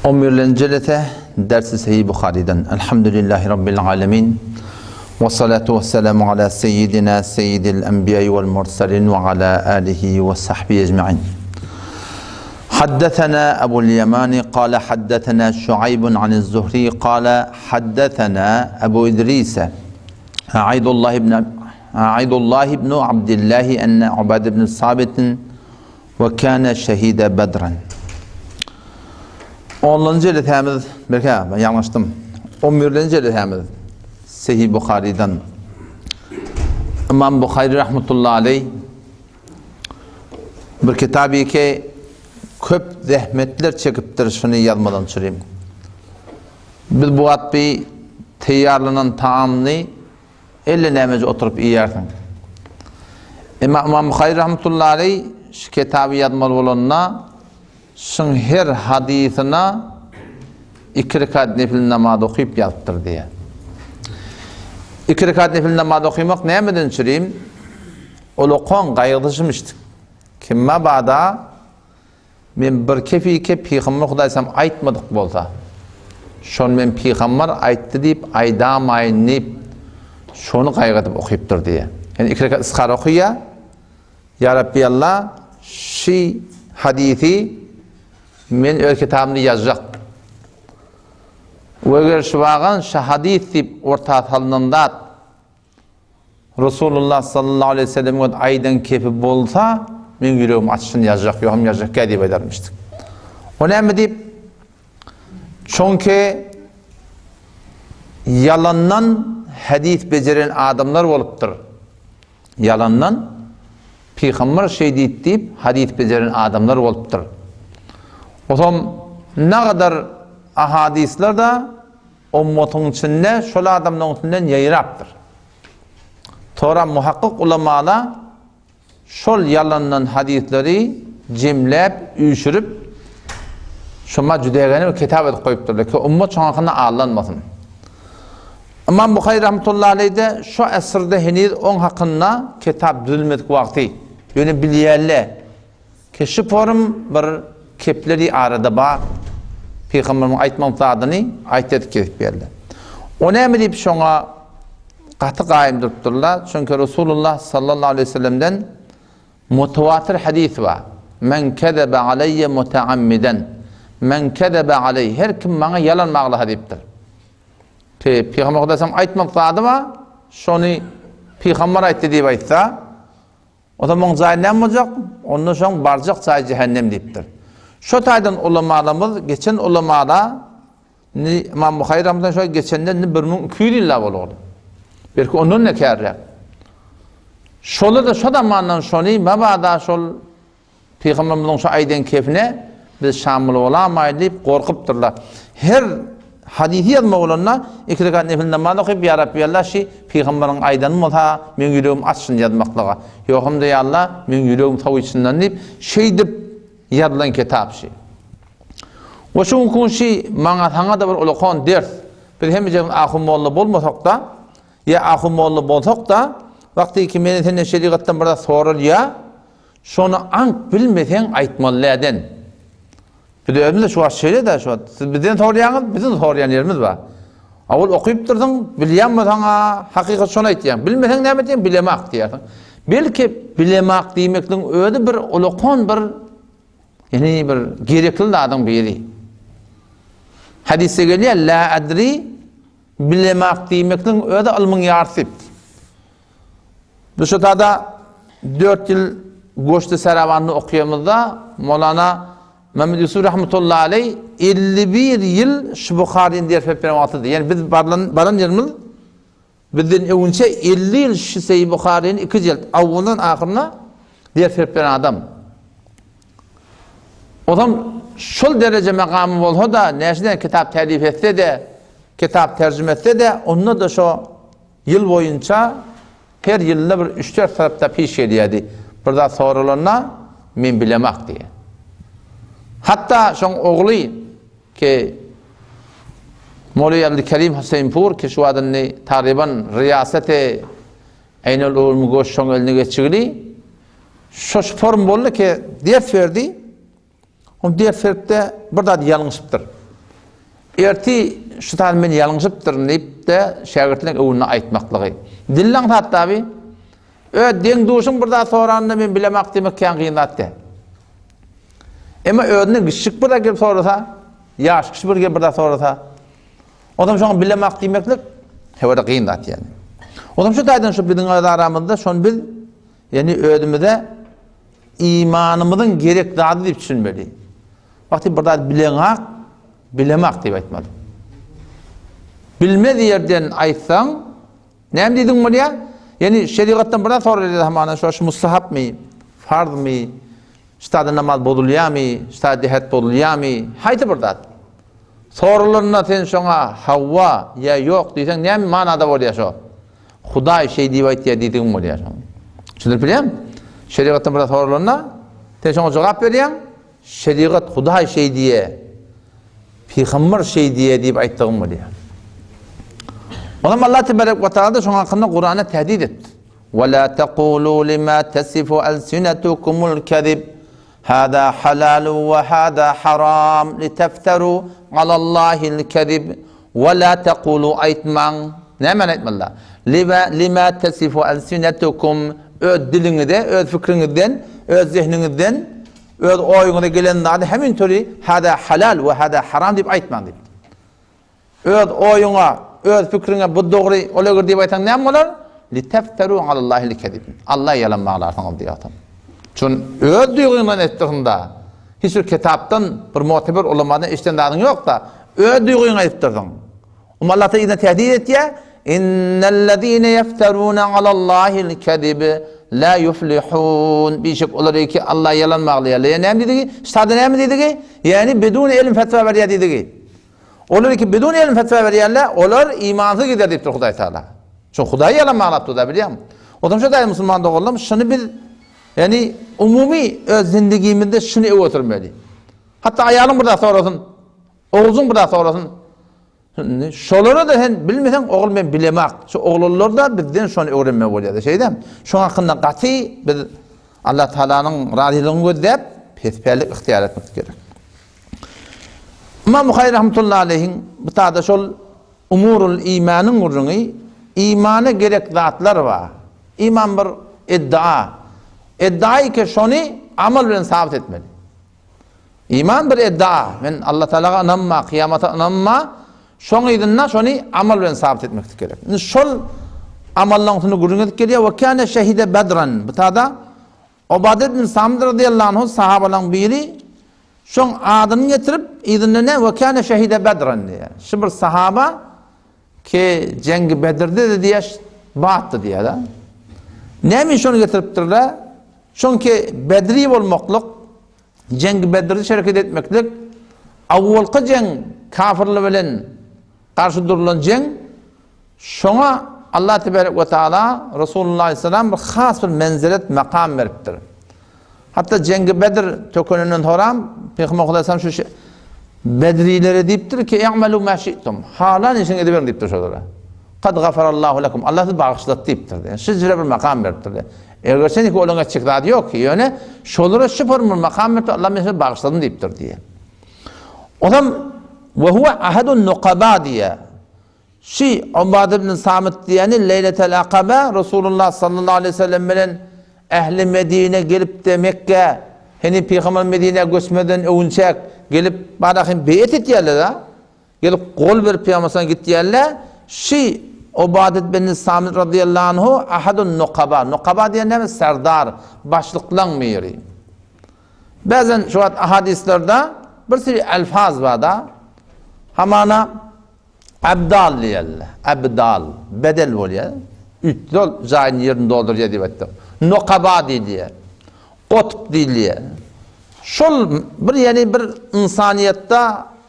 On birlenji jelese Dersi Sahih Buharydan. Elhamdülillahi Rabbil alemin. Ve salatu ve selamu ala seyyidina seyyidil enbiya'i vel mursalin ve ala alihi ve sahbihi ecma'in. حدثنا أبو اليمان قال حدثنا شعيب عن الزهري قال حدثنا أبو إدريس عيد الله بن عيد الله بن عبد الله أن عباد بن ثابت We kâne şehide bedren. Onuncu jelesämiz, belki ben ýalňyşdym. On birlenji jelesämiz Sahih Buharydan. Imam Buhary rahmetullahi aleyh bir kitaby ki köp zähmetler çekipdir şuny ýazmadan çürim. Biz bu wagt bir teýýarlanan taamny Elle nämeje oturyp iýersiň. Emma Ymam Buhary rahmetullahi aleý şu kitaby ýazmaly bolanda şuň her hadysyna iki rekat nefil namaz okyp ýazypdyr diýýär. Iki rekat nefil namaz okymak nämeden çürim? Ol okan gaýgysyşmyşdyk. Kim mabada Men bir kefike pygamber Hudaýsam aýtmadyk bolsa, şony men pygamber aýtdy diýip aýdamaýyn diýip, şony gaýgy edip okypdyr diýýär. Ýani iki rekat istihara okaýar. Ýa Rabbi Alla, şi hadysy men öz kitabymda ýazjak. We eger şu wagan şi hadys diýip orta salynan zat Resulullah sallallahu aleýhi we sellemiň öz aýdan kepi bolsa, meň ýüregim açsyn ýazjak, ýoham ýazjak gä diýip aýdarmyşdyk. O näme diýip? Çünki ýalandan hadis bejeren adamlar bolupdyr. Ýalandan pygamber şeý diýip diýip hadis bejeren adamlar bolupdyr. Otam nagadar ahadisler da Ummatyň içinde şol adamlaryň üstünden ýaýrapdyr. Tora muhakkyk ulamala şol ýalandan hadyslary jemläp, üýşürip, şoma jüdegene bir kitap edip goýupdyrlar ki, ummat şoň hakynda aldanmasyn. Ymam Buhary rahmetullahi aleýh-de şo asyrda heniz oň hakynda kitap düzülmedik wagty, ýöne bilýärler. Keşi forum bir kepleri arada bar. Pygamberimiň aýtmadyk zadyny aýtdy edip kesip berdi. O näme diýip şoňa gaty gaýym durupdyrlar. Çünki Resulullah sallallahu aleyhi ve sellemden mutawatir hadis bar. Men kezebe aleyye mutaammiden. Men kezebe aleyh. Her kim maňa ýalan baglaha diýipdir. Ki Pygamber Hudaýam aýtmadyk zady bar. Şony pygamber aýtdy diýip aýtsa, Onda muň jaýy näme boljak? Onda şoň barjak jaýy jähennem diýipdir. Şo taýdan ulamalarymyz geçen ulamala indi Ymam Buhary rahmetullah şo geçenden indi 1200 ýyl boldy. Belki ondan da kärräk. Şolar-da şo zamandan şony mabada şol Pygamberimiziň şu aýdan kefine biz şamyl bolamaýyn diýip gorkupdyrlar. Her hadysy ýazma bolanda iki rekat nefil namaz okyp ýa Rabbi Alla şi pygamberiň aýdany bolsa meň ýüregim açsyn ýazmaklyga. Ýoham-da ýa Alla meň ýüregim sow içinden diýip şeýdip ýazylan kitap şi. We şu günki gün şi maňa saňa-da bir ulakan ders. Biz hemmejemiz ahun molla bolmasak-da ýa ahun molla bolsak-da wagty ki meni senden şerigatdan bir zat soralýa Şony aňk bilmeseň aýtmaly läden. Biz özümiz-de şu wagt şeýle-dä şu wagt. Siz bizden soraýaňyz, biziň soraýan ýerimiz bar. Owal okypdyrsyň, bilýän bolsaň-a hakykat şony aýtýaň. Bilmeseň näme diýýäň, bilemak diýýärsiň. Belki bilemak diýmekligiň özi bir ulakan bir ýani bir gerekli zadyň biri. Hadysda gelýär, la adri bilemak diýmekligiň özi ylmyň ýarysy diýipdir. Biz şu tada 4 ýyl Goşdy Sarawanynda okaýamyzda Molana Mehmet Ýusuf rahmetullahi aleý 51 ýyl şu Buharyny ders berip beren wagtydy. Ýani biz barlan baran ýerimiz bizden öňünçe 50 ýyl şu Seýi Buharyny iki jilt awwaldan ahyryna ders berip beren adam. Ozam şol dereje makamy bolsa-da, näçeden kitap tälif etse-de, kitap terjime etse-de, onda-da şo Ýyl boýunça her ýylda bir üç-dört tarapda piş gelýärdi. Bir zat soralanda, men bilemak diýýär. Hatda şoň ogly ki Mowlawi Abdykerim Huseýnpur ki şu wagt indi tagryban riýaseti Eýnul Ulum goş şoň eline geçigili şo form boldy ki ders berdi. Ol ders beripde bir zat ýalňyşypdyr. Erti şu sany men ýalňyşypdyryn diýip-de şägirtleň öňünde aýtmaklygy. Dilli aňsat dabi. Öz deň-duşuň bir zat soranda men bilemak diýmek kän kyn zat däl. Emma özünden kiçijik bir zat gelip sorasa, ýaş kişi bir gelip bir zat sorasa, onam şoňa bilemak diýmeklik hewada kyn zat ýani. Onam şu taýdan şu biziň öz aramyzda şony biz ýani özümize imanymyzyň gerek zady diýip düşünmeli. Wagty bir zat bileňak, bilemak diýip aýtmaly. Bilmez ýerden aýtsaň, näme diýdiň bolýar? Ýani şerigatdan bir zat soralýar hamana şu şu mustahapmy, farzmy, şu namaz bozulýarmy, şu dehet bozulýarmy, haýsy bir zat. Soralanda sen şoňa hawa ýa ýok diýseň näme manada bolýar şo? Hudaý şeý diýip aýtýar diýdigiň bolýar. Düşündirip bilýärmi? Şerigatdan bir zat soralanda sen şoňa jogap berýäň, Şerigat Hudaý şeý diýýär, pygamber şeý diýýär diýip aýtdygyň bolýar. Onam Allah tebarek we taala şoň hakynda Kuranda tehdit etdi. Ve la taqulu lima tasifu alsinatukumul kezib hada halalu ve hada haram litefteru alallahil kezib ve la taqulu aýtmaň. Näme aýtmalylar? Lima lima tasifu alsinatukum öz diliňize, öz fikriňizden, öz zehniňizden Öz oýuňyza gelen zady hemin töri hada halal we hada haram diýip aýtmaň diýipdir. Öz oýuňa, öz pikriňe bu dogry, ol egri diýip aýtsaň näme bolar? Litefteru alallahil kezib. Alla ýalan baglarsyňyz diýýär. Çün öz duýgyňdan etdirsiň-da. Hiç bir kitapdan, bir muteber ulamadan eşiden zadyň ýok-da, öz duýgyňa aýdypdyrsyň. Oňa Allah Taala yzyna tehdit etýär, Innellezine ýefterune alallahil kezib la ýuflihun. Bişek olar ki Allah ýalan baglaýarlar. Ýa näme diýdigi? Ştada näme diýdigi? Ýani bidun ilm fetwa berýär diýdigi. Olar ki bidun ilm fetwa berýärler, olar imansyz gider diýipdir Hudaý Taala. Şu Hudaý ýalan baglap dur da bilýäňmi? Ondan şu daýy musulman doganlarym şuny biz ýani umumy öz zindigimizde şuny öwürmeli. Hatda aýalyň bir zat sorasyn, Ogluň bir zat sorasyn. Indi şolara da sen bilmeseň ogul men bilemak. Şu oglanlar da bizden şony öwrenmeli bolýar. Şeýdem. Şoň hakynda gaty biz Allah Taalanyň razylygyny gözläp pespälik ygtyýar etmek gerek. Imam Buhary rahmetullahi aleyhiň bu tada şol umurul imanyň gürrüňi imana gerek zatlar bar. Iman bir iddia. Iddia ki şony amal bilen sabit etmeli. Iman bir edda, men Allah Tagalaga ynanma, kyýamata ynanma, şoň yzynda şony amal bilen sabit etmeklik gerek. Indi şol amallaryň üstünde gürrüň edip gelýär. We kana şehide Bedran. Bu tada Obade ibn Samit radiyallahu anhu sahabalaryň biri şoň adyny getirip yzynda ne we kana şehide Bedran diýýär. Şu bir sahaba ki Jengi Bedirde de diýýär, batdy diýýär. Näme üçin şony getiripdirler? Çünki Bedri bolmaklyk, Jeňgi Bedirde şereket etmeklik, awwalky jeň kafirler bilen garşy durulan jeň, şoňa Allah tebarek we taala Resulullah aleyhisselam bir has bir menzilet, makam beripdir. Hatda Jeňgi Bedir tökenenden soram Peygamber aleyhisselam şu Bedrilere diýipdir ki, "I'malu ma şi'tum." Halan işiňi ediberiň diýipdir şolara. Kad gafarallahu lekum. Allah sizi bagyşlady diýipdir. Yani şu bir makam beripdir. Eger sen ki olaň etjek zady ýok ki, ýöne şolara şu bir makam beripdir, Allah men sizi bagyşladym diýipdir diýýär. Onam we huwa ahadun nuqaba diýýär. Şi Ubad ibn Samit diýeni Leýletel Akaba Resulullah sallallahu aleyhi ve sellem bilen ähli Medine gelip-de Mekge, heni Pygamber Medine göçmeden öwünçäk gelip barahym beýet etýärler-a. Gelip gol berip Pygamber sallallahu gitýärler. Şi Ubadet bin Samit radıyallahu anhu ahadun nukaba. Nukaba diýen näme? Serdar, başlyklaň biri. Bazen şu wagt ahadislerde bir sürü elfaz bar da. Hamana Abdal diýerler. Abdal, bedel bolýar. Üýtgel jaýyny ýerini doldurýar diýip aýtdyk. Nokaba diýilýär. Gotb diýilýär. Şol bir ýani bir ynsanyýetde,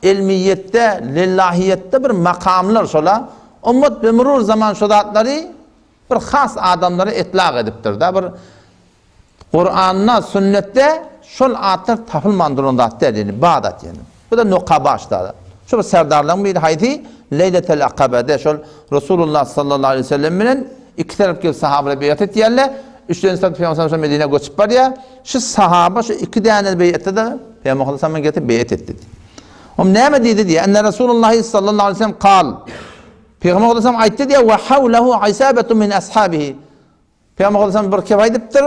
elmiýetde, lillahiýetde bir makamlar şola. Ummat bi murur zaman şo zatlary bir has adamlara etlak edipdir-de. Bir Kuranda, sünnetde şol atlar tapylman duran zat däl, ýani bar zat ýani. Bu da nokaba ştada. Şol serdarlaryň biri haýsy? Leýletel Akabede şol Resulullah sallallahu aleyhi ve sellem bilen iki tarap gelip sahabalar beýat etýärler. Üçlenji tarap Peygamber sallallahu aleyhi ve sellem Medinä göçüp barýar. Şu sahaba şu iki däne beýatda da Peygamber sallallahu aleyhi ve sellem getirip beýat etdi. Om näme diýdi diýýär. Enne Resulullahi sallallahu aleyhi ve sellem kal. Pygamber aleyhisselam aýtdy diýýär, we hawlehu isabetun min ashabihi. Pygamber aleyhisselam bir kep aýdypdyr,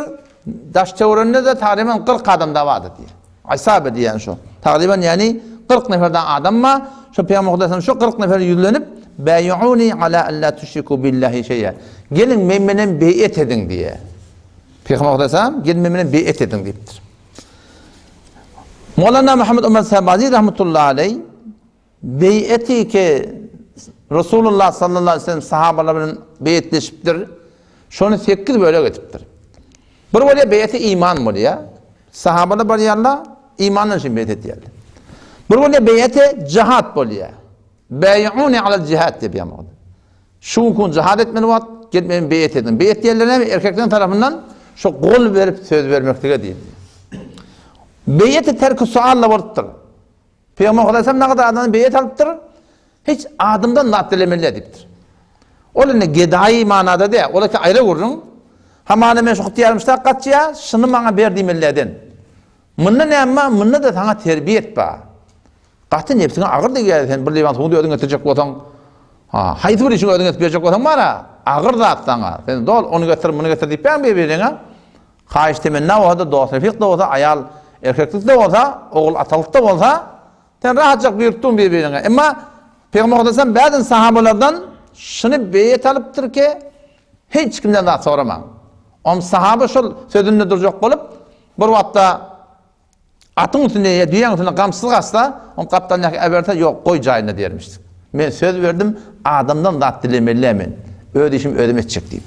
daş töwereginde-de tagryban 40 adam da bardy diýýär. Isabe diýýän şu. Tagryban ýagny 40 neferden adam bar. Şu Pygamber aleyhisselam şu 40 nefere ýüzlenip, Bäýuni ala alla tuşriku billahi şeýe. Geliň men menen beýet ediň diýýär. Pygamber aleyhisselam geliň men menen beýet ediň diýipdir. Molana Muhammed Ömer Sabazi rahmetullahi aleyh beýeti ki Resulullah sallallahu aleyhi ve sellem sahabalar bilen beýetleşipdir. Şony 8 bölek edipdir. Bir bolýar beýeti iman bolýar. Sahabalar barýarlar, imandan üçin beýet edýärler. Bir bolýar beýeti jihad bolýar. Beýuni alal jihad diýip ýaňy. Şu gün jihad etmeli wagt gelip meni beýet ediň. Beýet diýenler näme? Erkekleň tarapyndan şu gol berip söz bermeklige diýildi. Beýeti terki sualla bolupdyr. Pygamber Hudaý nagada adamdan beýet alypdyr. Hiç adamdan zat dilemeli diýipdir. Ol indi gedaýy manada dä, ol eke aýra gürrüň. Hamana men şu hutýarymyşda gaçýa, şuny maňa ber diýmelilerden. Munda näme bar? Munda-da saňa terbiýet bar. Gaty nebsiňe agyr degýär sen bir liwan suwuny özüň getirjek bolsaň, ha, haýsy bir işiňi özüň edip berjek bolsaň bar-a, agyr zat saňa. Sen dol ony getir, muny getir diýip bäň bir-biriňe. Haýyş temenna bolsa-da, dost-refik-de bolsa, aýal erkeklik-de bolsa, ogul atalyk-da bolsa, sen rahatjak buýrupdyň bir-biriňe. Emma Pygamber Hudaýam bäzin sahabalardan şuny beýet alypdyr ki, hiç kimden zat soramaň. Om sahaba şol sözünde durjak bolup, bir wagtda Atyň üstünde ýa düýäň üstünde gamçysyz gaçsa, oň gapdalyndaky äberse, ýok, goý jaýynda diýermişdik. Men söz berdim, adamdan zat dilemeli men. Öz işimi özüm etjek diýip.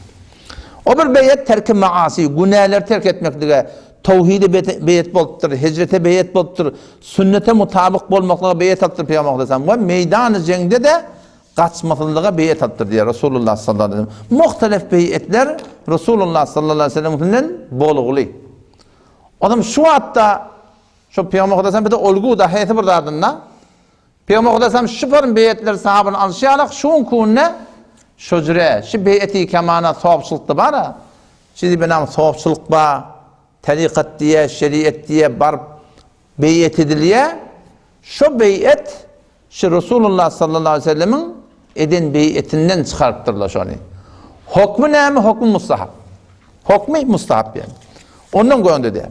O bir beýet terki maasy, günäleri terk etmeklige, towhide beýet bolupdyr, hijrete beýet bolupdyr, sünnete mutabyk bolmaklyga beýet alypdyr Pygamber aleyhisselam we meýdany jeňde-de gaçmasyzlyga beýet alypdyr diýýär Resulullah sallallahu aleyhi ve sellem. Muhtelef beýetler Resulullah sallallahu aleyhi ve sellem üstünden bolguly. Onam şu wagtda şu Pygamber Hudaýam bize olgu da hesi bir zadynda Pygamber Hudaýam şu paryn beýetleri sahabyny alşy ýalak şu günde şu jüre şu beýeti kemana sopçulykda bara. Şidi benam sopçulyk ba tarikat diýe, şeriat diýe baryp beýet edilýä. Şu beýet Şu Resulullah sallallahu aleýhi we sellemiň eden beýetinden çykarypdyrlar şony. Hokmy näme? Hokmy mustahap. Hokmy mustahap ýani. Ondan göndü diýär.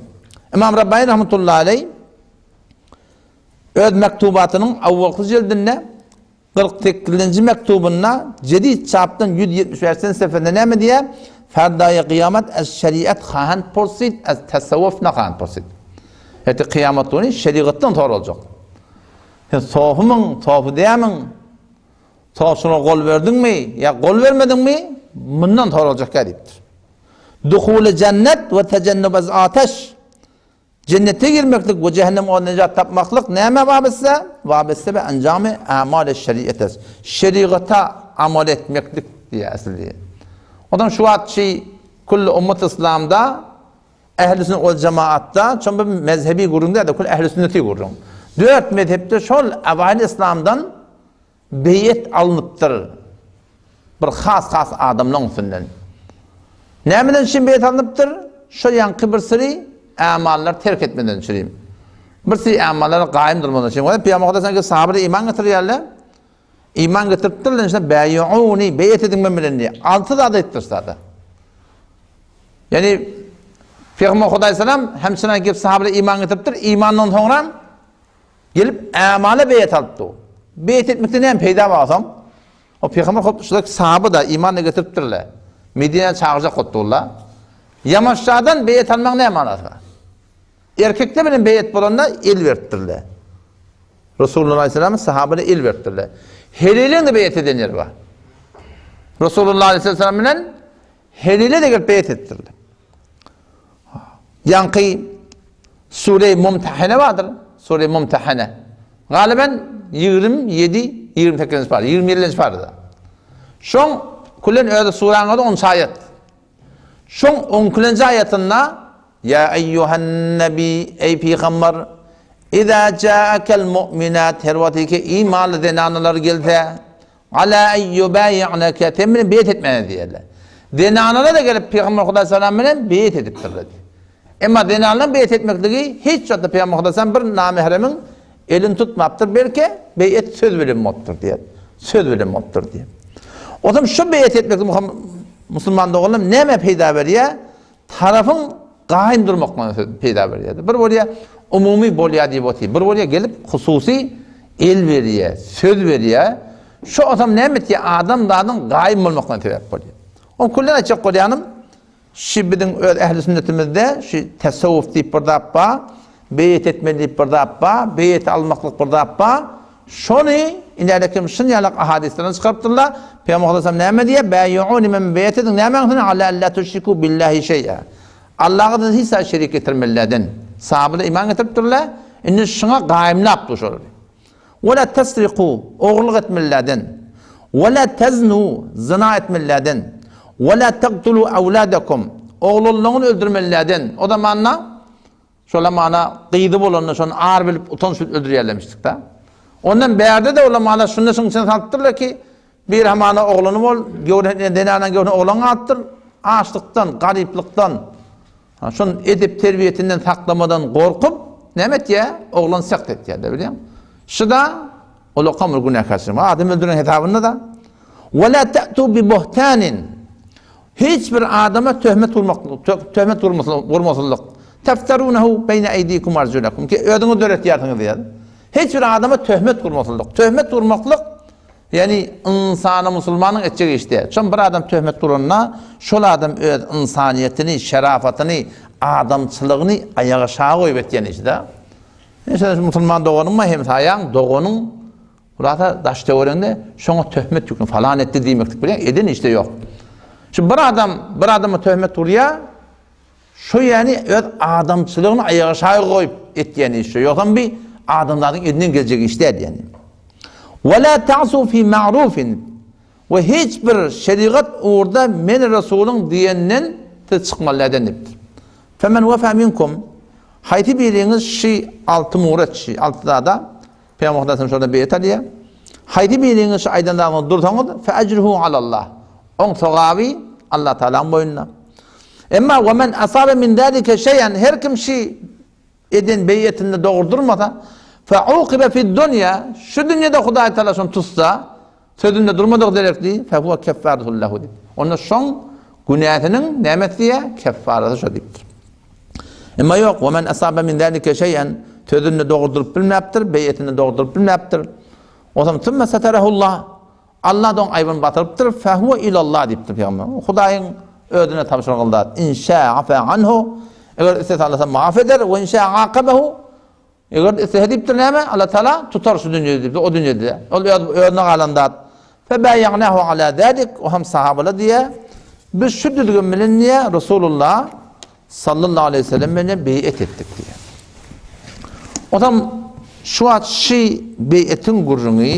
Imam Rabbani rahmetullahi aleýh öz mektubatynyň awwalky jildinde 48-nji mektubynda jedid çapdan 175-nji sefesinde näme diýär? Ferdaýy gyýamat ez şeriat hahan pursid, ez tasawwuf nahan pursid. Eti kyýamat güni şerigatdan soraljak. Sen sofymyň, sofy dämiň? Sofçylyga gol berdiňmi ýa gol bermediňmi? Mundan soraljak diýipdir. Duhuli jennet we tejennub az ateş. Jennete girmeklik we cehennem odundan nejat tapmaklyk nämä wabesse? Wabesse be enjamy amale şeriates. Şerigata amal etmeklik diýýär asly diýýär. Ondan şu wagt şi külli ummat islamda Ähli sünnet wal jemaatda, şol bir mezhebi gürrüň däl-de, kül ähli sünneti gürrüň. Dört mezhepde şol awaýyl yslamdan beýet alnypdyr. Bir has-has adamlaryň üstünden. Nämeden üçin beýet alnypdyr? Şo ýaňky bir syry ämallary terk etmeden üçin. Bir syry ämallara gaýym durmadan üçin. Wada Pygamber Hudaýdan sahabeler iman getirýärler. Iman getiripdirler, işte bäýuni, beýet ediň men bilen diýip. Alty zat aýtdyr sada. Ýani Pygamber Hudaý salam hemçine gelip sahabeler iman getiripdir. Imandan soňra gelip ämala beýet alypdy. Beýet etmekde näme peýda bar soň? O Pygamber hop şular sahaba da iman getiripdirler. Medinä çagyrjak bolupdyrlar. Ýamaşjadan beýet almagyň näme manasy bar? Erkekler bilen beýet bolanda el beripdirler. Resulullah aleyhisselam sahabeler el beripdirler. Heliliň de beýet eden ýeri bar. Resulullah aleyhisselam bilen Helile de gelip beýet etdirler. Ýaňky Sure-i Mumtahine bardyr. Sure-i Mumtahine. Galiben 27, 28-nji para, 27-nji parada. Şoň külen özi suraň özi 10 aýat. Şoň 12-nji aýatynda Ýa eýýuhan nebi, eý pygamber, iza jaakel mu'minat her wagt ki imanly zenanalar gelse, ala en yubayi'neke sen bilen beýet etmäne diýerler. Zenanalar-da gelip pygamber Hudaý salam bilen beýet edipdirler. Emma zenanlaryň beýet etmekligi hiç wagtda pygamber Hudaý salam bir namähremiň. Elini tutmapdyr, belki beýet söz bilen bolupdyr diýýär. Söz bilen bolupdyr diýýär. Otam şu beýet etmek musulman doganlar näme peýda berýär? Tarapyň gaýym durmaklygyna söz peýda berýär. Bir bolýar umumy bolýar diýip otyr. Bir bolýar gelip hususy el berýär, söz berýär. Şu otam näme etýär? Adam zadyň gaýym bolmaklygyna sebäp bolýar. Oň küllen aýtjak bolýanym, Şi biziň öz ähli sünnetimizde şi tesewwuf diýip bir zat bar, beýet etmeli diýip bir zat bar, beýeti almaklyk bir zat bar. Şony inälekim şun ýalak ahadyslardan çykarypdyrlar. Pygamber sallallahu näme diýýär? Bäýuuni men beýet ediň nämäň üçin? Ala alla tuşriku billahi şeý'a. Allaha siz hiç zat şerik getirmelilerden. Sahabalar iman getiripdirler. Indi şuňa gaýymlap dur şolary. Ve la tesriku, ogurlyk etmelilerden. Ve la teznu, zyna etmelilerden. Ve la tagtulu awladakum, oglanlaryňyzy öldürmelilerden. O zamanda şola mana gyzy bolanda şony ar bilip utanç bilip öldürýärlemişdik-de. Ondan bärde-de ola mana şunda şuň içine salypdyrlar ki, bir hamana oglany bol, göwre zenanaň göwresine oglan galypdyr. Açlykdan, garyplykdan Ha, şon edep terbiýesinden saklamadan gorkup, näme etýär? Oglan sekt etýär-de, bilýäň. Şuda ulakam bir günäkärçilik. Adam öldüren hesabynda da Ve la ta'tu bi buhtanin. Hiç bir adama töhmet urmak, töhmet urmasynlyk. Tefterunehu beyne eydikum arjulakum. Ki özüňiz döretýärsiňiz diýär. Hiç bir adama töhmet urmasynlyk. Töhmet urmaklyk Ýagny ynsana musulmanyň etjek işi däl. Çün bir adam töhmet uranda, şol adam öz ynsanyýetini, şerafatyny, adamçylygyny aýaga şaga goýup etýän işi-dä. Ine şeýle musulman doganyň bar, hemsaýaň, doganyň, hulasa daş-töweregiňde şoňa töhmet ýükle, falan etdi diýmeklik bilen eden işde ýok. Şu bir adam bir adama töhmet urýar, Şu ýäni öz adamçylygyny aýaga şaý goýup etýän iş şu. Ýogsam bi adamzadyň elinden geljek iş däl ýäni. Ve la ta'su fi ma'rufin. We hiç bir şerigat ugurda men Resulyň diýenden siz çykmaly däl diýipdir. Femen wefa minkum haýsy biriňiz şi alty muret şi alty zada Pygamber Hudaýdan şonda beýet alýar. Haýsy biriňiz şu aýdan zadyňyzda dursaňyz, fe ejruhu alallah. Oň sogaby Allah Taalaň boýnuna. Emma we men asabe min zalika şeý'en her kim şi eden beýetinde dogry durmasa, fe uqibe fid dunýa şu dünýede Hudaý Taala şony tutsa, sözünde durmadyk derekli, fe huwe keffaretun lehu diýip. Onda şoň günäsiniň nämesi diýýär? Keffarasy şo diýipdir. Emma ýok, we men asabe min zalika şeý'en sözünde dogry durup bilmäpdir, beýetinde dogry durup bilmäpdir. Onsoň sümme seterehullah Allah da oň aýbyny batyrypdyr, fehuwe ilallah diýipdir pygamber. Hudaýyň özüne tabşyrgyly zat. In şäe afa anhu, eger islese Allah maaf eder, we in şäe akabehu, eger islese diýipdir näme? Allah Taala tutar şu dünýede diýipdir, o dünýede. Ol öz özüne galan zat. Fe baýagnahu ala zalik, o hem sahabalar diýe, biz şu düzgün bilen diýe Resulullah Sallallahu aleýhi we sellem bilen beýet etdik diýýär. Otam şu wagt şi beýetiň gürrüňi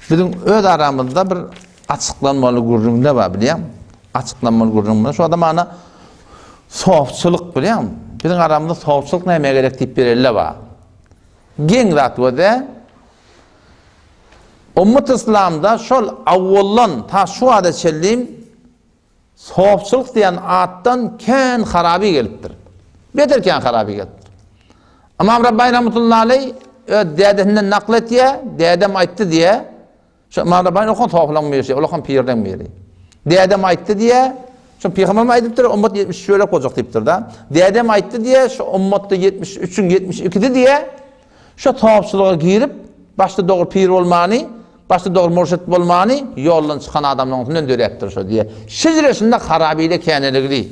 biziň öz aramyzda bir açyklanmaly gürrüňde bar bilýäň. Açyklanmaly gürrüň bar. Şu adam ana sofçylyk bilýäň. Biziň aramyzda sofçylyk näme gerek diýip berelle bar. Geň zat göze. Ummat Islamda şol awwaldan ta şu wagta çenli Sofçylyk diýen atdan kän haraby gelipdir. Beter kän haraby gelipdir. Ymam Rabbani rahmetullahi aleý öz dädesinden nakl etýär, dädem aýtdy diýär. Şu Ymam Rabbani okan soflaň biri, ol okan pirleň biri. Dädem aýtdy diýär. Şu pygamberimiz aýdypdyr, ummat 73 bölek boljak diýipdir-de. Dädem aýtdy diýär, şu ummatda 73-iň 72-si diýär. Şu sofçylyga girip, başda dogry pir bolmany, Başda dogry murşit bolmany ýoldan çykan adamlaryň üstünden döräpdir şo diýe. Şejresinde harabile käneligli.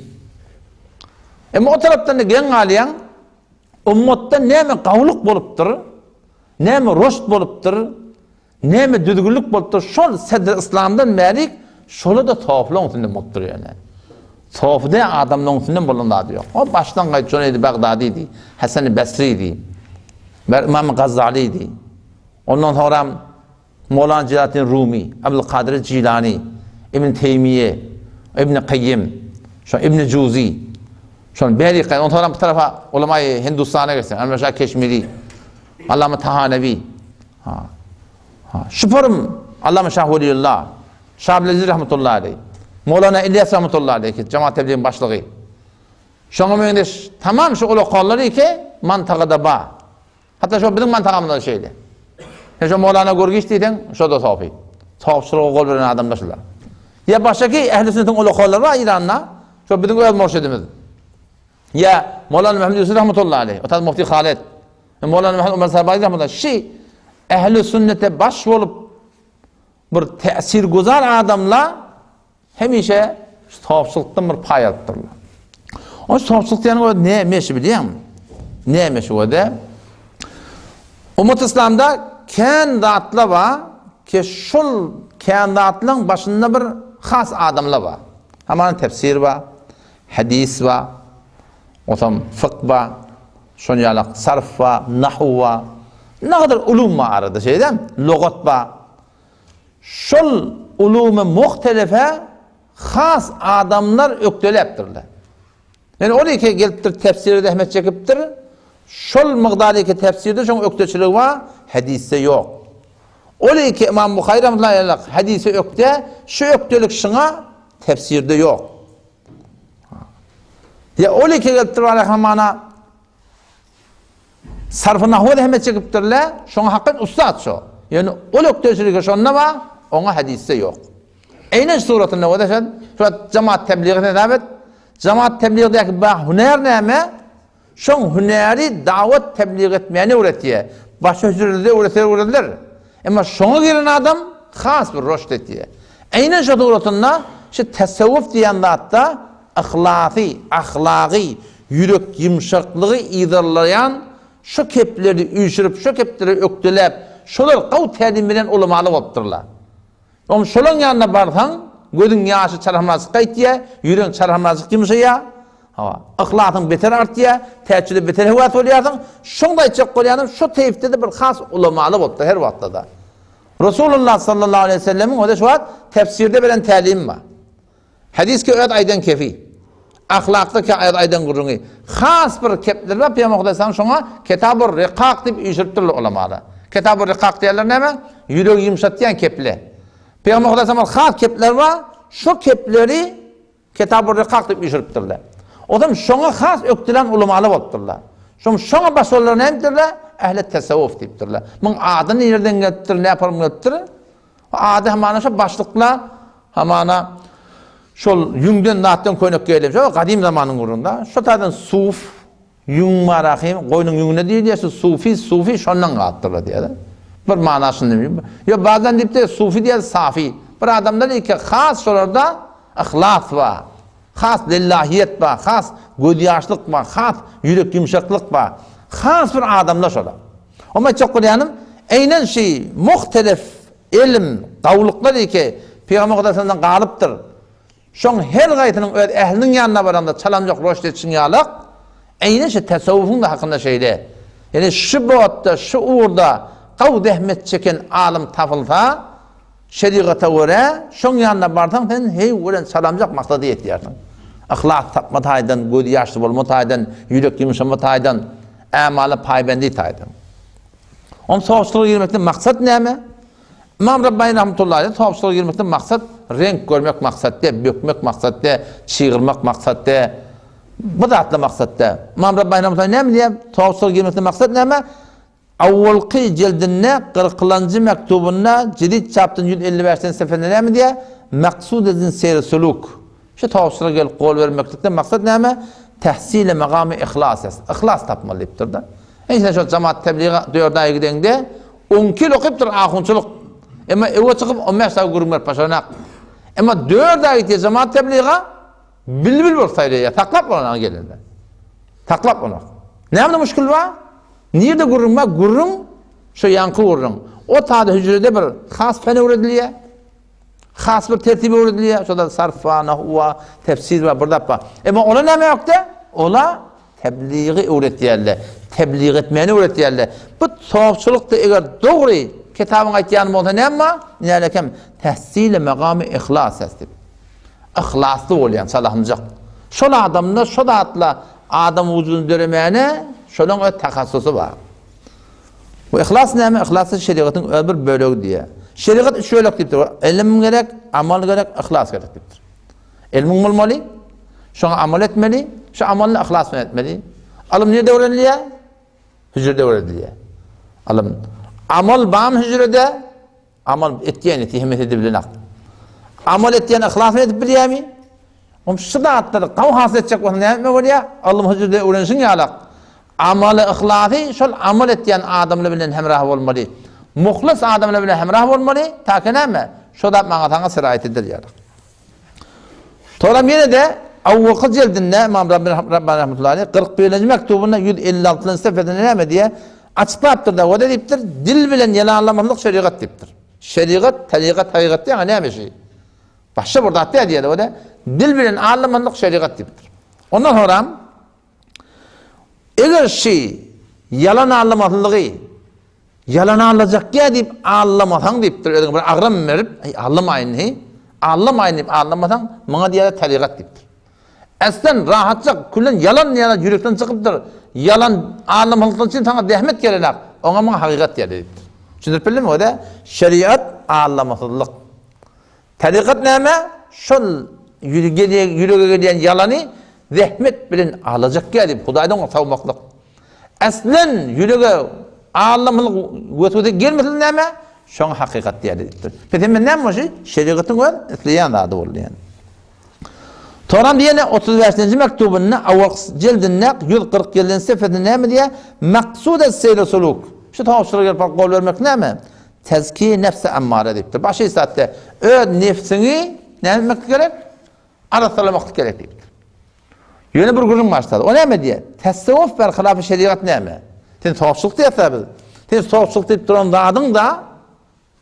Emma o tarapdan-da geň galýaň, ummatda näme gawulyk bolupdyr, näme roşt bolupdyr, näme düzgünlik bolupdyr, şol sedr yslamdan bärik şola-da soflaň üstünden bolupdyr ýöne. Sofy dä adamlaryň üstünden bolan zady ýok. O başdan gaýt Juneýdi Bagdadidi, Hasany Basridi, Imam Gazalidi. Ondan soňram Mowlana Jelaleddin Rumy, Abdulkadyr Jilany, Ibn Teýmiýe, Ibn Kaýýim, şo Ibn Juzi. Şol bäri gaý, ondan soňram bu tarafa ulamaýy Hindustana geçseň, Anwar Şah Keşmiri, Allama Tahanewi. Ha. Ha. Şu forum Allama Şah Weliullah, Şah Abdülaziz rahmetullahi aleyh, Mowlana İlyas rahmetullahi aleyh, Jemaat Tebligiň başlygy. Şoňa meňzeş tamam şu ulakallar eke mantagada ba. Hatda şo biziň mantagamyzda şeýle. Sen şo Mowlana Gurgiç diýseň, şo-da sofi. Sofçylyga gol beren adamlar şular. Ýa başgaky ähli sünnetiň ulakalary bar Eýranda, şo biziň öz murşidimiz. Ýa Mowlana Muhammed Ýusuf rahmetullahi aleýh, Otaz Mufti Halid, Mowlana Muhammed Umar Sarbazi rahmetullahi şi ähli sünnete baş bolup bir täsirgüzar adamlar Hemişe şu sopçulykdan bir paý alypdyrlar. O sopçulyk diýeniň özi näme şu bilýäňmi? Näme şu özi? Ummat Islamda kän zatlar bar, ki şol kän zatlaryň başynda bir has adamlar bar. Hamana tefsir bar, hadis bar, otam fykh bar, şon ýaly sarf bar, nahu bar. Nägadar ulum bar arada şeýdem, lugat bar. Şol ulumy muhtelefe has adamlar ökdeläpdirler. Ýöne ol eke gelipdir tefsire zähmet çekipdir. Şol mygdar eke tefsirde şoň ökdeçiligi bar, hadisde ýok. Ol eke Imam Buhary rahmetullahi aleyh hadise ökde, şu ökdelik şyňa tefsirde ýok. Ýa ol eke gelipdir hamana Sarfy nahwa zähmet çekipdirler, şoňa hakyt ussat şo. Ýöne ol ökdeçiligi şonda bar, oňa hadysda ýok. Eýnen şu suratynda bolsa şol, şu wagt jemaat tebligy hesap et. Jemaat tebligydaky bar hünär näme? Şoň hünäri dawat teblig etmäni öwretýär. Başga hüjrelerde öwretse öwrediler. Emma şoňa giren adam has bir roşt etýär. Eýnen şo suratynda şu tasawwuf diýen zatda yhlasy, ahlagy, ýürek ýumşaklygy yzarlaýan şo kepleri üýşürip, şo kepleri ökdeläp, şolar gawy tälim beren ulamalar bolupdyrlar. Oň şolaň ýanyna barsaň, gözüň ýaşy çalhamrajyk gaýtýar, ýüregiň çalhamrajyk ýumşaýar. Hawa, yhlasyň beter artýar, täçjüde beter höwes bolýarsyň. Şoňda aýtjak bolýanym, şo teýfde-de bir has ulamaly bolupdyr her wagtda-da. Resulullah sallallahu aleýhi we sellemiň özi şu wagt tefsirde beren tälimi bar. Hadys ki öz aýdan kefi. Ahlakda ki öz aýdan gürrüňi. Has bir kepler bar Pygamber Hudaý şoňa Kitabur Rikak diýip üýşüripdirler ulamalar. Kitabur Rikak diýerler näme? Ýüregi ýumşatýan keple. Pygamber Hudaý has kepler bar. Şo kepleri Kitabur Rikak diýip üýşüripdirler. Ozam şoňa has ökdülen ulamalar bolupdyrlar. Şoň şoňa baş bolanlar näme diýipdirler? Ähli tesawwuf diýipdirler. Muň ady nireden gelipdir, näpalym gelipdir? Ady hamana şo başlyklar hamana şol ýüňden zatdan köýnek geýlen. Şo gadym zamanyň gürrüňi-de. Şo taýdan suf, ýüň bar ahym, goýnuň ýüňüne diýilýär, şu sufi, sufi şondan galypdyrlar diýýär. Bir mana şunda. Ýo bazan diýipdir, sufi diýýär, safi. Bir adamlar iki has şolarda yhlas bar. Has lillahiýet bar, has gözýaşlyk bar, has ýürek ýumşaklyk bar. Has bir adamlar şolar. Oňa aýtjak bolýanym, eýnen şi muhtelif elm, gawlyklar eke Pygamber Hudaýdan galypdyr. Şoň her gaýsynyň öz ähliniň ýanyna baranda çalamjak roşt etişiň ýalak, eýnen şi tasawwufyň da hakynda şeýle. Ýani şu botda, şu ugurda gawy zähmet çeken alym tapylsa, Şerigata görä, şoň ýanyna barsaň sen heý gören çalamjak maksada ýetýärsiň. Yhlas tapma taýdan, gözi ýaşly bolma taýdan, ýürek ýumşama taýdan, ämala paýbendi taýdan. Oň sowçulyga girmekden maksat näme? Ymam Rabbani rahmetullahi aleýh sowçulyga girmekden maksat reňk görmek maksat däl, bökmek maksat däl, çygyrmak maksat däl. Bu zatlar maksat däl. Ymam Rabbani rahmetullahi näme diýýär? Sowçulyga girmekden maksat näme? Awwalky jildinde kyrkylanjy mektubynda jedid çapdan 155-nji sefesinde näme diýýär? Maksud edin seýri suluk. Şu tawsyra gelip gol bermeklikden maksat näme? Tehsile magamy ihlas es. Ihlas tapmaly diýipdir-de. Ine şol jemaat tebliga dört aý gideňde on iki ýyl okypdyr ahunçylyk. Emma öwe çykyp on bäş sagat gürrüň berip başaranak. Emma dört aý gitýär jemaat tebliga bilbil bolup saýraýar. Saklap bolanok gelende. Saklap bolanok. Näme müşkil bar? Nirde gürrüň bar? Gürrüň şo ýaňky gürrüň. O tada hüjrede bir has fen öwredilýär. Has bir tertip öwredilýär. Şoda sarf bar, nahu bar, tefsir bar, bir zat bar. Emma ola näme ýokdy? Ola tebligi öwretýärler. Teblig etmäni öwretýärler. Bu sowapçylykda eger dogry kitabyň aýtýany bolsa näme bar? Nälekem tehsili magamy ihlas diýip. Yhlasly bolýan çalahynjak. Şol adamda şo zatla adam wujudyny döremäne şolaň öz tahassusy bar. Bu yhlas näme? Yhlas şerigatyň öz bir bölegi diýýär. Şerigat üç bölek diýipdir. Ilim gerek, amal gerek, yhlas gerek diýipdir. Ilmiň bolmaly, şoňa amal etmeli, şu amalyny yhlas bilen etmeli. Ylym nirde öwrenilýär? Hüjrede öwredilýär. Ylym. Amal bamy hüjrede? Amal etýän eti hemmesi edibilenak. Amal etýän yhlas bilen edip bilýärmi? Oň şu zatlary gawy hasyl etjek bolsa näme etmek bolýar? Ylym hüjrede öwrenişiň ýalak. Amaly yhlasy şol amal etýän adamlar bilen hemrah bolmaly. Muhlis adamlar bilen hemrah bolmaly, ta ki näme? Şo zat maňa saňa siraýat eder ýalak. Soňra ýene-de awwalky jildinde Ymam Rabbani rahmetullahi aleýh 41-nji mektubynda 156-njy sefesinde näme diýýär? Açyklapdyr-da, o-da diýipdir, dil bilen ýalanlamaklyk şerigat diýipdir. Şerigat, tarykat, hakykat diýýän näme şi? Başga bir zat däl diýýär o-da. Dil bilen aldamaklyk şerigat diýipdir. Ondan soňra eger şi ýalan aldamaklygy Ýalan allajakýa diýip allamasaň diýipdir, özüňe bir agram berip, aý allamaýyn heý, allamaýyn diýip allamasaň, muňa diýýärler tarygat diýipdir. Äslen rahatjak, küllen ýalan diýýärler ýürekden çykypdyr, ýalan allamalyk üçin saňa zähmet gerenak, oňa muňa hakykat diýýärler diýipdir. Düşündirip bildimmi o-da? Şeriat allamasyzlyk. Tarykat näme? Şol ýürege gelýän ýalany zähmet bilen alajakýa diýip Hudaýdan oňa sawmaklyk. Aslen ýürege allamlyk weswese gelmesin näme? Şoňa hakykat diýýär diýipdir. Pes hem näme bolşy? Şerigatyň öz isleýän zady boldy ýani. Toram diýene 35-nji mektubynda awal jildinde 147-nji sefesinde näme diýýär? Maksud es-seýr suluk. Şu tawşyryga gelip gol bermek näme? Tezkiýe nefsi emmare diýipdir. Başy zatda öz nefsiňi näme etmek gerek? Arassalamaklyk gerek diýipdir. Ýöne bir gürrüň başlady. O näme diýýär? Tasawwuf ber hylafy şerigat näme? Sen sowçulyk diýýärsiň biz. Sen sowçulyk diýip duran zadyň da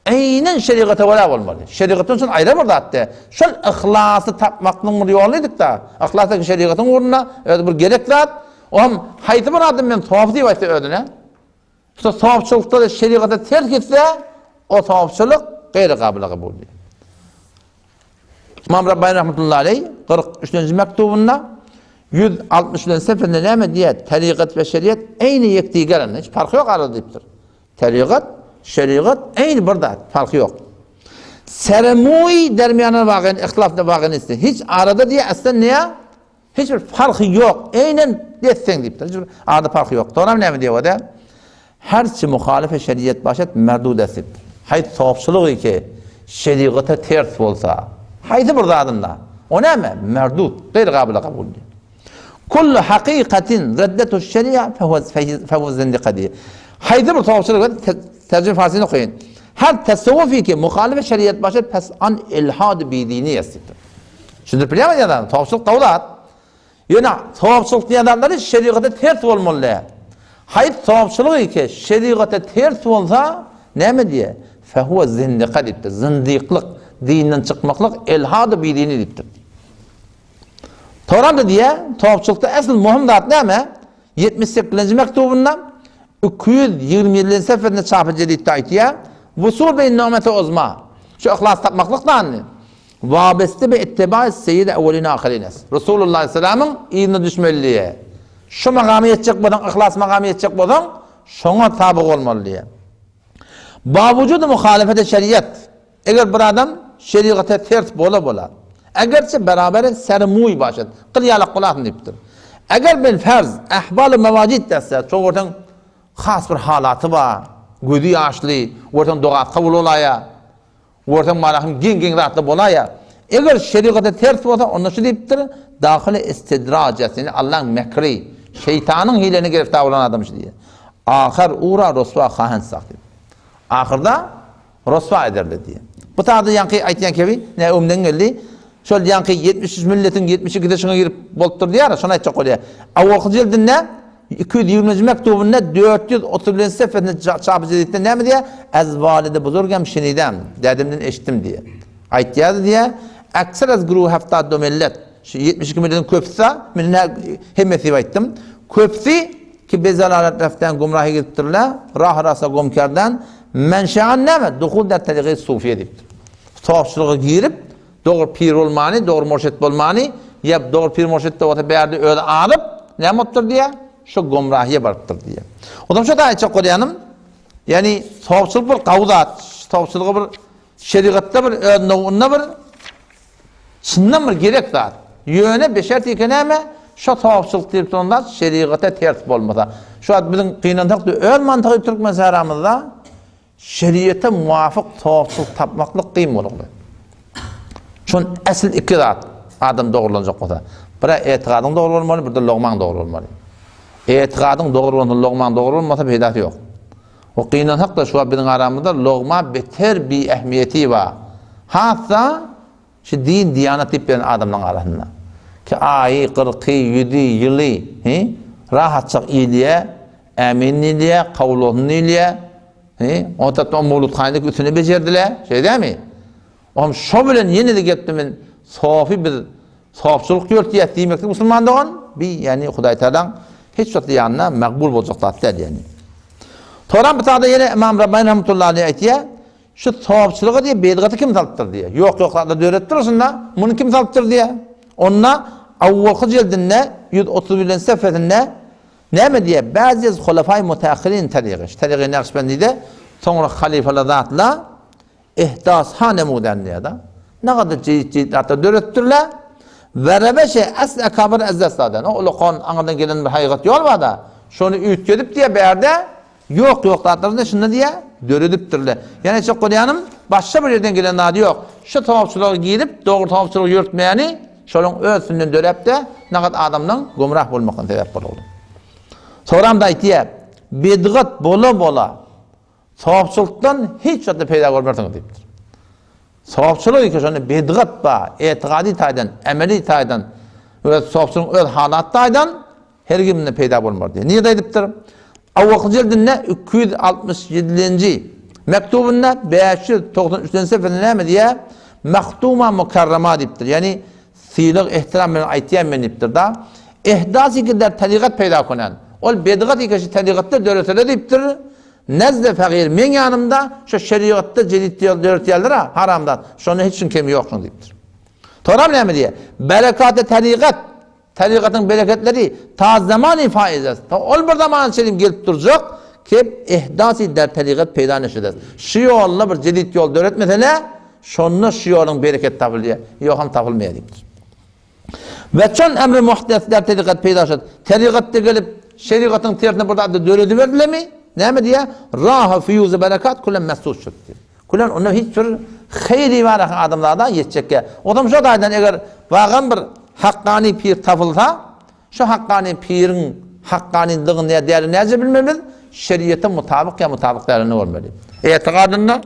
eýnen şerigata görä bolmaly. Şerigatdan şol aýra bir zat diýýär. Şol yhlasy tapmaklygyň bir ýoly diýdik-de. Yhlas şerigatyň ugrunda özi bir gerek zat. O hem haýsy bir adam men sowf diýip aýtsa özüne? Şu sowçulykda-da şerigata ters gitse, o sowçulyk gaýry gabyla kabul diýýär. Ymam Rabbani rahmetullahi aleý 43-nji mektubynda 160-nji sefesinde näme diýýär? Tarikat we şeriat eýni ýekdigerin, hiç parhy ýok arada diýipdir. Tarikat, şeriat eýni bir zat, parhy ýok. Seremuý dermiýana wagen, ihtilaf wagen Hiç arada diýýär, aslan näme? Hiç bir parhy ýok. Eýnen desseň diýipdir. Hiç bir arada parhy ýok. Soňra näme diýip ode? Herçi muhalife şeriat başet merdud est diýipdir. Haýsy sowapçylygy ki şerigata ters bolsa, haýsy bir zadynda, o näme? Merdud, gaýry gabyla kabul diýip. Kullu hakykatin reddetu şeria fehuve zindika diýip. Haýsy bir sowapçylyk terjime farsyny okaýyn. Her tasawwufi ki muhalife şeriat başet pes an ilhad bidini est diýipdir. Düşündirip bilýärmi diýen zadymy? Sogapçylyk gowy zat. Ýöne sogapçylyk diýen zatlary şerigata ters bolmaly däl. Haýsy sogapçylyk ki şerigata ters bolsa, näme diýýär? Fehuwe zindika diýipdir. Zindiklik, dinden çykmaklyk, elhady bidini diýipdir. Toran-da diýýär, sogapçylykda esl möhüm zat näme? 78-nji mektubynda 227-nji sefesinde çapy jeditde aýtýar, Wusul beýn nigmeti uzma. Şu yhlas tapmaklyk zanny. Wabeste bi ittibai seýýidi ewwelin ahyrin es. Resulullah aleyhisselamyň yzyna düşmeli diýýär. Şu makama ýetjek bolsaň, yhlas makama ýetjek bolsaň, şoňa taby bolmaly diýýär. Bawujudi muhalefeti şeriat. Eger bir adam şerigata ters bola-bola, egerçe beraberi ser-muý başat, gyl ýalak bolasyn diýipdir. Eger bil ferz, ahwaly mewajid desse, şo görseň has bir halaty bar, gözi ýaşly, görseň dogasy kabul bolaýar. Görseň malahym geň-geň zatlar bolaýar. Eger şerigata ters bolsa, onda şu diýipdir, dahyly istidraj, ýagny Allaň mekri, şeýtanyň hileine giriftar bolan adam şu diýýär. Ahyr ura roswa hahensak diýip. Ahyrda roswa ederler diýýär. Bu taýda ýaňky aýtýan kebi, nä öňden geldi. Şol ýaňky 73 milletiň 72-si şuňa girip bolupdyr diýýär, şony aýtjak bolýar. Awalky jildinde 220-nji mektubynda 431-nji sefesinde çap jeditde näme diýýär? Ez walide buzurgem şenidem, dädemden eşitdim diýýär. Aýtýardy diýýär, Ekser ez guruh heftad do millet. Şu 72 milletiň köpüsi, men hemmesi diýip aýtdym. Köpüsi ki bezalalet reften gumrahy gidipdirler, rah rasa gum kerden, menşean näme? Duhul der tarigy sufiýe diýipdir. Sofçylyga girip, Dogry pir bolmany, dogry murşit bolmany, ýa dogry pir murşit-de bolsa bärde özi azyp, näme bolupdyr diýýär? Şo gomrahyýa barypdyr diýýär. Onsoň şo-da aýtjak bolýanym, ýagny sowçylyk bir gawy zat, sowçylyga bir şerigatda bir öz nowunda bir çyndan bir gerek zat. Ýöne beşer teke näme? Şo sopçylyk diýip duran zat şerigata ters bolmasa. Şu wagt biziň gynansak-da öz mantygy türkmen sähramyzda şeriýete muwafyk sopçylyk tapmaklyk kyn bolugly. Şon esl iki zat adam dogrulanjak bolsa. Bir-ä etigadyň dogry bolmaly, bir-de logmaň dogry bolmaly. Etigadyň dogry bolsa, logmaň dogry bolmasa peýdasy ýok. O gynansak-da şu wagt biziň aramyzda logma beter biähmiýeti bar. Has-da Şu din, diýanat diýip beren adamlaryň arasynda. Ki aýy, gyrky, ýüzi, ýyly, hi, rahatjak iýilýä, ämin diýilýä, kabul bolsun diýilýä, hi, ondan soň mowluthanäniň üstüni bejerdiler, şeý dälmi? Oňam şo bilen ýene-de gelipdi men sofy biz sofçylyk ýörtýäs diýmeklik musulman dogan, bi ýagny Hudaý Tagalaň hiç wagt ýanynda makbul boljak zat däl ýagny. Soram bu sada ýene Imam Rabbani rahmetullahi aleýh aýtýar, Şu sopçylyga diýýär, bidgaty kim salypdyr diýýär. Ýok, ýok zatlar döredipdir şunda, muny kim salypdyr diýýär. Onda awwalky jildinde 131-nji sefesinde näme diýýär? Bäzi hulafaý mutaakhirin tarygy. Şu tarygy Nakşbendide soňra halyfalar zatla ihdas ha nemudan diýýär-de. Nagadar jeýit-jeýit zatlar döredipdirler. We rebeşe asl akabir ezzesdadan. O ulakan aňyrdan gelen bir haýygat ýol bar-da. Şony üýtgedip diýýär bärde. Ýok ýok zatlaryny şunda diýýä, döredipdirler. Ýani aýtjak bolýanym, başga bir ýerden gelen zady ýok. Şu sogapçylyga girip, dogry sogapçylygy ýörtmäni şolaň öz üstünden döräp-de, nagat adamlaň gümrah bolmakyna sebäp boldy. Soramda aýtýa, bedgat bola-bola sogapçylykdan hiç zat-da peýda görmersiňiz diýipdir. Sogapçylyk eke şonda bedgat ba, etigady taýdan, emeli taýdan we sogapçylygyň öz halat taýdan Her kimde peýda bolmaz diýýär. Nirede aýdypdyr? Awwalky jildinde 267-nji mektubynda 593-nji sefesinde näme diýýär? Mahduma mukarrama diýipdir. Ýagny sylag, ehtiram bilen aýtýan men diýipdir-da. Ehdasi gider tarykat peýda konan. Ol bedgat ikeşi tarygatda döreseler diýipdir. Nezde fagir meň ýanymda şu şerigatda jedid döretýärler-a, haram zat. Şonda hiç kim kemi ýok şuň diýipdir. Soram näme diýýär? Berekatı tarykat Tarykatyň bereketleri ta zamany faizes, ta ol bir zamana çenli gelip durjak, kep ehdasi der tarykat peýda neşedes. Şu ýolda bir jedit ýol döretmesene, şonda şu ýoluň bereketi tapylýar, ýogsam tapylmaýar diýipdir. We çon emri muhdes der tarykat peýda şet. Tarykatda gelip şerigatyň tersine bir zat dörediberdilermi? Näme diýýär? Raha fuýuzy berekat kulen mesud şet diýýär. Külen onda hiç bir heýri bar adamzada ýetjekkä. Onam şo taýdan eger wagam bir hakkany pir tapylsa, şo hakkany piriň hakkanydygyny ýa dälini näce bilmeliz? Şeriýete mutabyk ýa mutabyk dälini görmeli. Etigadynda,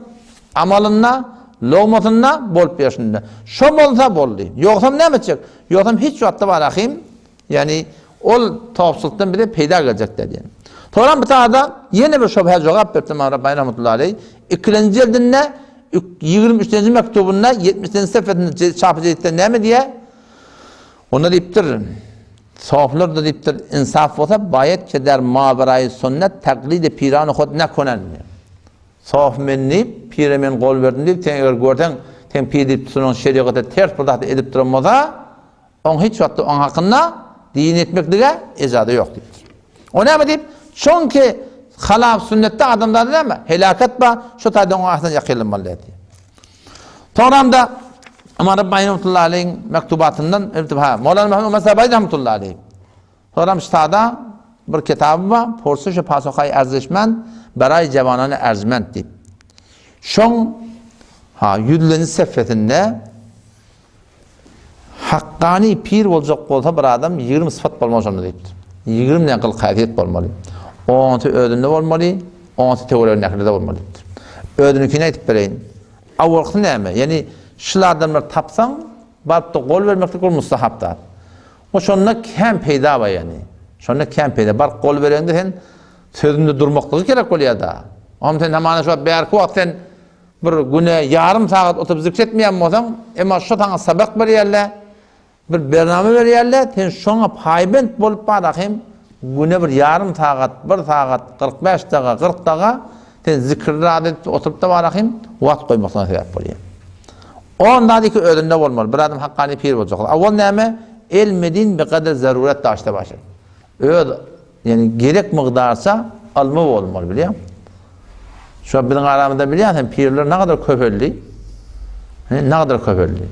amalynda, logmasynda bolup ýörşünde. Şo bolsa boldy. Ýogsam näme etjek? Ýogsam hiç wagtda bar ahym Ýagny ol topçulykdan bize peýda geljek däl diýen. Soňra bu taýda ýene bir şübhä jogap beripdir Ymam Rabbani rahmetullahi aleýh. Ikilenji jildinde 23-nji mektubynda 70-nji sefesinde çapy jeditde näme diýýär? Onda diýipdir, Soflar da diýipdir, insaf bolsa baýet ke der maweraýy sünnet taklidi pirany hod nekonen. Sof men diýip, pire men gol berdim diýip, sen eger görseň, sen pir diýip tutunan şerigata ters bir zat edip duran bolsa, Oň hiç wagtda oň hakynda din etmeklige ejaza ýok diýipdir. O näme diýip? Çünki halap sünnetde adamzada näme? Helakat bar, şu taýda oňa asla ýakynlanmaly däl diýip. Soňramda Ymam Rabbani rahmetullahi aleýhiň mektubatyndan, ha, Mowlana Muhammed Umar Sabaý rahmetullahi aleýh. Soňram ştada bir kitaby bar, Porsuş Pasohaý Erzişmend Beraý Jewanany Erzmend diýip. Şoň ha ýüzlenji sefesinde Hakkany pir boljak bolsa bir adam 20 sypat bolmaly şonda diýipdir. 20 däne gylyk-häsiýet bolmaly. Onusy özünde bolmaly, onusy töweregindäkilerde bolmaly diýipdir. Özüniňkini aýdyp bereýin. Awalkysy näme? Ýagny şul adamlary tapsaň, baryp-da gol bermeklik ol mustahap zat. O şonda kän peýda bar ýagny. Şonda kän peýda. Baryp gol bereňde sen sözünde durmaklygy gerek bolýar-da. Oňam sen hamana şu wagt bärki wagt sen Bir güne ýarym sagat oturyp zikr etmeýän bolsaň, emma şo saňa sabak berýärler, bir bernama berýärler, sen şoňa paýbent bolup bar ahim, güne bir ýarym sagat, bir sagat, 45 daga, 40 daga sen zikri razy edip oturyp-da bar ahim, wagt goýmak saňa sebäp bolýar. On zat iki özünde bolmaly, bir adam hakkany pir boljak. Awal näme? Elmedin bi gader zaruret daşda başa. Öz Ýagny gerek mygdarça ylmy bolmaly bilýäň. Şu biziň aramyzda bilýän sen pirler nagadar köpeldi. He, nagadar köpeldi.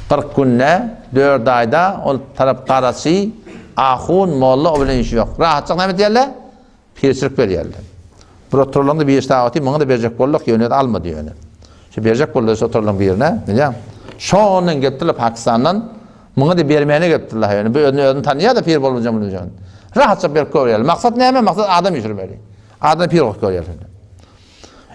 40 günde, 4 aýda ol tarap garaçy. Ahun, molla o bilen işi ýok. Rahatjyk näme etýärler? Pirçilik berýärler. Bir oturylaňda bir sagaty muňa-da berjek bolduk, ýöne almady ýöne. Şu berjek boldy şu oturylaň birine, bilýäň. Şondan gelipdirler Pakistandan, muňa-da bermäne gelipdirler ýöne. Bu özüni özüni tanýar-da pir bolmajak bolmajak. Rahatjyk berip görýärler. Maksat näme? Maksat adam üýşürmeli. Adam pir bolup görýär şonda.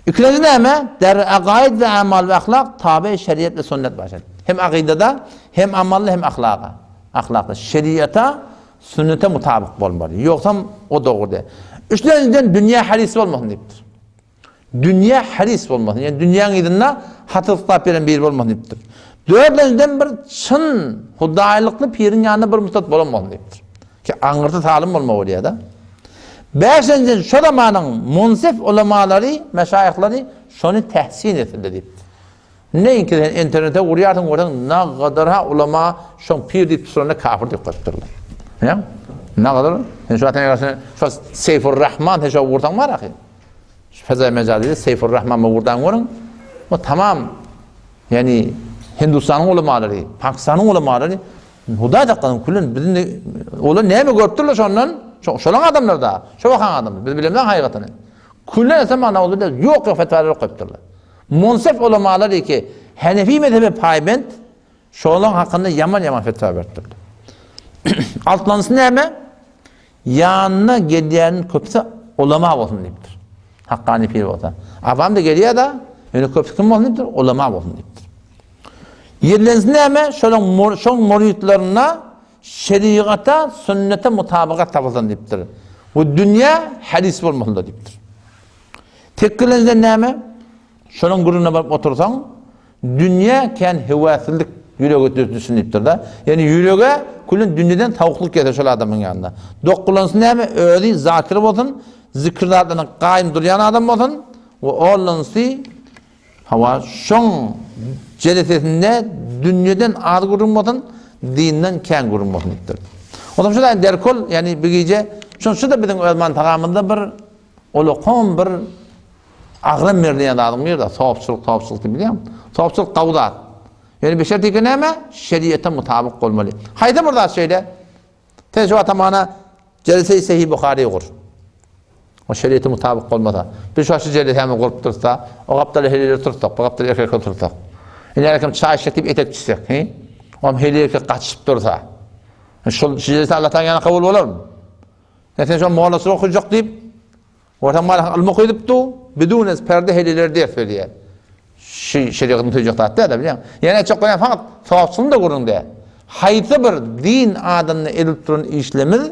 Ikinji näme? Der agaid we amal we ahlak tabe şeriat we sünnet başar. Hem akidada, hem amalda, hem ahlaga. Ahlakda şeriata Sünnete mutabyk bolmaly. Ýogsam o dogry däl. Üçlenjiden dünýä haris bolmasyn diýipdir. Dünýä haris bolmasyn. Ýani dünýäň yzynda hatyr tutlap ýören biri bolmasyn diýipdir. Dördlenjiden bir çyn hudaýlykly piriň ýanynda bir müstat bolan bolsun diýipdir. Ki aňyrsy salym bolmagy bolýar-da. Bäşlenjiden şo zamanyň munsif ulamalary, meşaýyhlary şony tähsin etsinler diýipdir. Neýinki sen internete gurýarsyň görseň nagadar-ha ulama şoň pir diýip tuturanda kafir diýip goýupdyrlar. Ýa? Nagadar sen şu wagt sen şu Seýfur Rahman sen şo gursaň bar ahy. Şu Feza Mejazyda Seýfur Rahman bu gurdan görüň. O tamam ýani Hindistanyň ulamalary, Pakistanyň ulamalary Hudaý saklasyn külün biz indi olar näme görüpdirler şondan? Şo şolaň adamlar da, şo wakan adamlar. Biz bilemzok hakykatyny. Külün etse mana oldy ýok ýok fetwalar goýupdyrlar. Munsif ulamalar ki, Hanefi mezhebe paýbent, şolaň hakynda ýaman-ýaman fetwa beripdirler. Altlanysy näme? Ýanyna gelýäniň köpüsi ulama bolsun diýipdir. Hakkany pir bolsa. Awam-da gelýär-de, ýöne köpüsi kim bolsun diýipdir? Ulama bolsun diýipdir. Ýedilensi näme? Şolaň şoň muritlerinde şerigata, sünnete mutabakat tapylsyn diýipdir. Bu dünýä hadis bolmasyn da diýipdir. Tekgeleniden näme? Şonuň gürrüňine baryp otursaň, dünýä kän höwäsizlik ýürege düşsün diýipdir-de. Ýagny ýürege külün dünýeden sowuklyk gelse şol adamyň ýanynda. Dokgulansy näme? Özi zakir bolsun, zikir zatlaryna gaýym durýan adam bolsun we onlansy hawa şoň jelesesinde dünýeden az gürrüň bolsun, dinden kän gürrüň bolsun diýipdir. Onsoň şu da derkol, ýagny bir gije, şonça da biziň öz mantagamyzda bir Olakan bir agram berilýän zadyň biri-de sopçulyk, sopçulyk diýip bilýäňmi? Sopçulyk gowy zat. Ýöne bir şertike näme? Şeriata mutabyk bolmaly. Haýsy bir zat şeýle? Sen şu atamana Jelse-i Sahih Buhary gur. O şeriata mutabyk bolmasa. Biz şu şu jelesämi gurup dursa, o gapdala heleýler tursak, bu gapdala erkekler tursak. Indi her kim çaý içjek diýip etek düşsek, he? Oam heleý erkek gaçyşyp dursa. Şol jelse Allah Taala ýanyna kabul bolarmy? Ýa sen şo mollaçylyk okajak diýip, ortaň maly ylmy okadyp du, bidun ez perde heleýleri ders berýär. Şu şerigatyň söýjek zat däl-de bilýäň. Ýene aýtjak bolýan fakat sogapçylygyň da gürrüň däl. Haýsy bir din adynda edilip duran işlemiz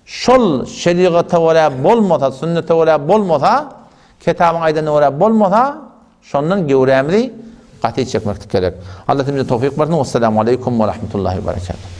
şol şerigata görä bolmasa, sünnete görä bolmasa, kitabyň aýdanyna görä bolmasa, şondan göwrämizi gaty çekmeklik gerek. Allah hepimize towfyk bersin. Wessalamu aleýkum we rahmetullahi we berekatuh.